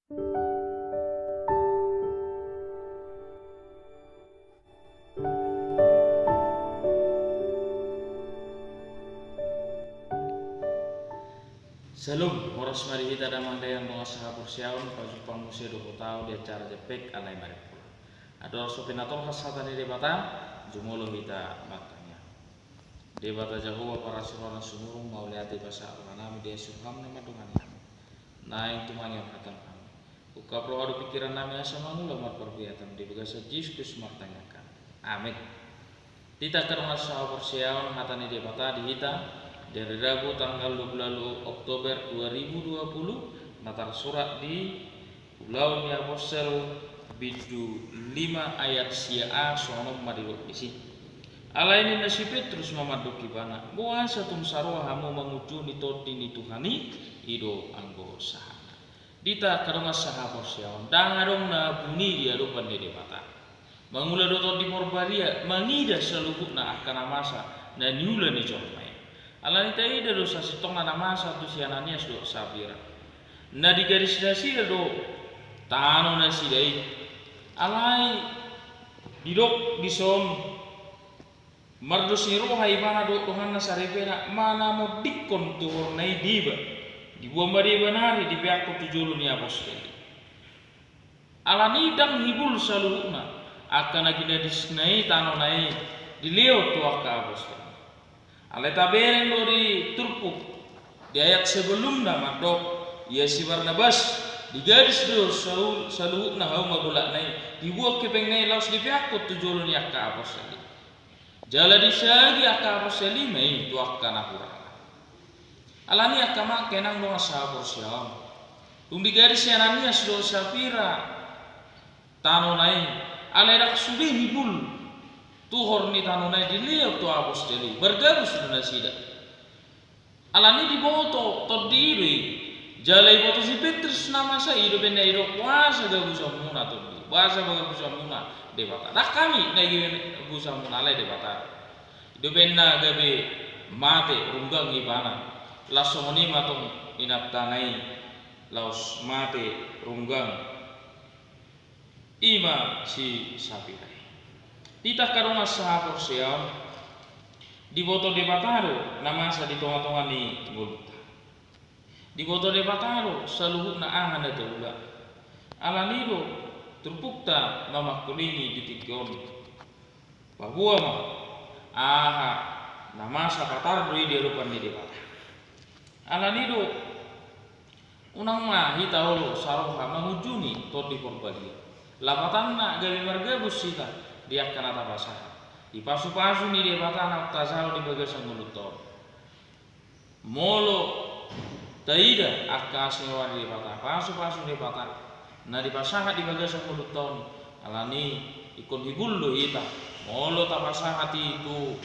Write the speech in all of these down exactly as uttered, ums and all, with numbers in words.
Syalom, horas ma di hita damang dainang dongan sahaporseaon, pajumpang muse dohot ahu di acara Jempek Alai Maripura. Andorang so pinatolhas hata ni Debata, jumolo hita martangiang. Debata Jahowa parasi roha na sumurung, mauliate basa rohanami di asi roham na mandongani hami. Naeng tumangihon hatam hami. Ungkap roha dohot pingkirannami asa mangula marparbuatan di bagasan Jesus Kristus martangiang hami. Amin. Di angka dongan sahaporseaon, hata ni Debata di hita di ari Rabu tanggal dua puluh Oktober dua ribu dua puluh, na tarsurat di Ulaon ni Apostel bindu lima ayat sia a songon on ma didok disi. Alai ninna si Petrus ma mandok ibana, boasa tung saroha hamu mangunjuni tondi ni Tuhan i, i do anggo sahatna. Di angka dongan sahaporseaon, ndang adong na buni di adopan ni Debata. Mangula do Tondi Porbadia, mangida saluhutna angka na masa na niula ni jolma i. Alani taida do sasintongna na masa tu si Ananias dohot Sapira. Na digadis nasida do tano nasida i. Alai didok dison, mardos ni roha ibana dohot donganna saripena manamondikkon tuhorna i deba. Diboan ma deba nari dipeakkon tu jolo ni apostel i. Alani ndang hibul saluhutna angka na ginadisna i tanona i dilehon tu angka apostel. Alai tabereng do di turpuk di ayat sebelumna mandok, ia si Barnabas digadis do saul-, saluhutna hauma golakna i, diboan hepengna i laos dipeakkon tu jolo ni angka apostel i. Jala disagi angka apostel i ma i tu angka na hurang. Alani angka amang inang dongan sahaporseaon, tung digadis si Ananias dohot Sapira tanona i, alai ndang sude hibul tuhor ni tanona i dilehon tu apostel i, margabus do nasida. Alani diboto tondi i do i. Jala diboto si Petrus na masa i, i do umbahen na didok, boasa gabusanmuna tondi, boasa gabusanmuna Debata. Ndang hami na gabusanmuna, alai Debata. I do umbahen na gabe mate runggang ibana. Laos songon i ma tong inantana i laos mate runggang. I ma si Sapira i. Di angka dongan sahaporseaon, diboto Debata do na masa di tonga-tonga ni ngolunta. Diboto Debata do saluhutna aha na taula. Alani do turpukta mamangkulingi di tingki on. Paboa ma aha na masa patar do i di adopan ni Debata. Alani do unang ma hita olo saroha mangunjuni Tondi Porbadia. Lapatanna gabe margabus hita di angka na tapasahat, di pasu-pasu ni Debata naung tajalo di bagasan ngolunta on. Molo taida angka asi ni roha ni Debata, pasu-pasu ni Debata na dipasahat di bagasan ngolunta on, alani ingkon hibul do hita. Molo tapasahat i tu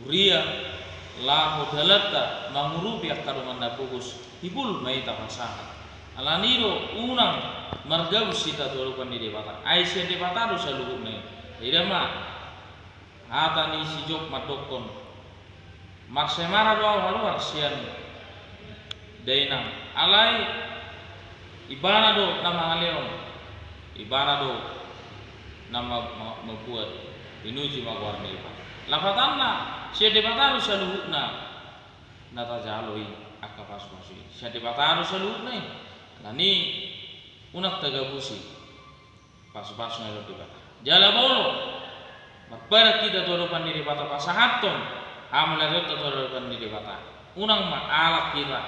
huria laho dalanta mangurupi angka dongan na pogos, hibul ma i tapasahat. Alani do unang margabus hita tu adopan ni Debata. Ai sian Debata do saluhutna i. Taida ma hata ni si Job mandokkon, marsemara do ahu haluar sian dainang, alai Ibana do na mangalehon, Ibana do na ma-, ma-, mambuat, dipuji ma goar ni Debata. Lapatanna, sian Debata do saluhutna na tajalo i, angka pasu-pasu i sian Debata do saluhutna i. Alani unang tagabusi pasu-pasu na nilehon Debata. Jala molo marpadan hita tu adopan ni Debata pasahathon hamauliateonta tu adopan ni Debata, unang ma alang hita,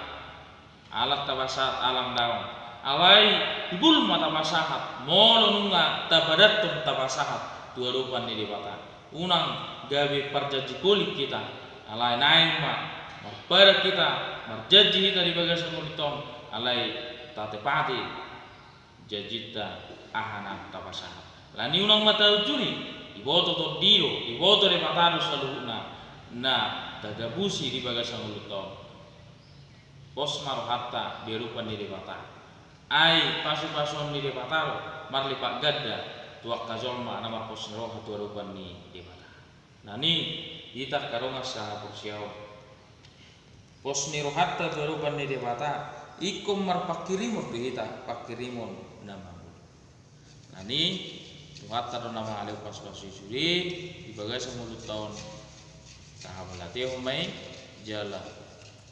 alang tapasahat, alang daong. Alai hibul ma tapasahat molo nunga tapadanhon tapasahat tu adopan ni Debata. Unang gabe parjanji holik hita, alai naeng ma marpadan hita, marjanji hita di bagasan ngolunta on, alai tatepati janjinta aha na tapasahat. Alani unang ma taunjuni, diboto Tondi do, diboto Debata do saluhutna na tagabusi di bagasan ngolunta on. Pos ma rohanta di adopan ni Debata. Ai pasu-pasuon ni Debata do marlipat ganda tu angka jolma na marpos ni roha tu adopan ni Debata. Alani i, hita angka dongan sahaporseaon, pos ni rohanta tu adopan ni Debata, Ingkon marpanghirimon do hita, panghirimon na mangolu. Alani i, Tuhanta do na mangalehon pasupasu i sude di bagasan ngolunta on. Tahamauliatehon ma i, jala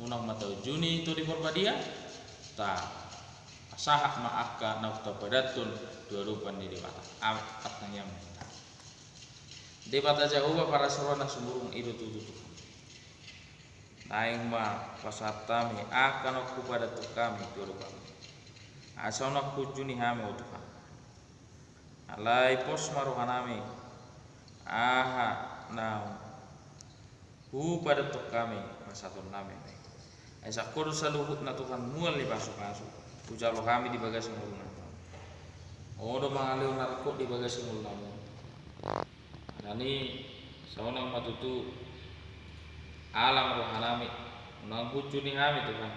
unang ma taunjuni Tondi Porbadia, tapasahat ma angka naung tapadanton tu adopan ni Debata. Amen. Martangiang ma hita. Debata Jahowa, parasi roha na sumurung i do tutu Tuhan. Naeng ma pasahat hami angka naung hupadanton hami tu adopanMi. Asa unang huunjuni hami, o Tuhan. Alai pos ma rohanami, aha naung hupadanton hami pasahatonnami ma i. Ai sian Ho do saluhutna Tuhan, mual ni pasupasu hujalo hami di bagasan ngolunami. Ho do mangalehon na ringkot di bagasan ngolunami. Alani i, asa unang ma tutu alang rohanami, unang huunjuni hami Tuhan.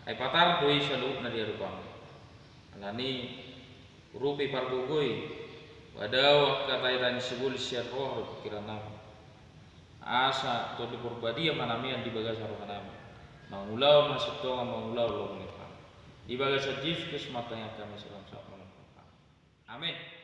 Ai patar do i saluhutna di adopanMi. Alani i, urupi, pargogoi, padao angka tahi-tahi ni sibolis sian roha dohot pingkirannami. Asa Tondi Porbadia manamean di bagasan rohanami, mangulahon hasintongan, mangulahon lomo ni rohaM. Di bagasan Jesus Kristus martangiang hami, sahat-sahat ma. Amen.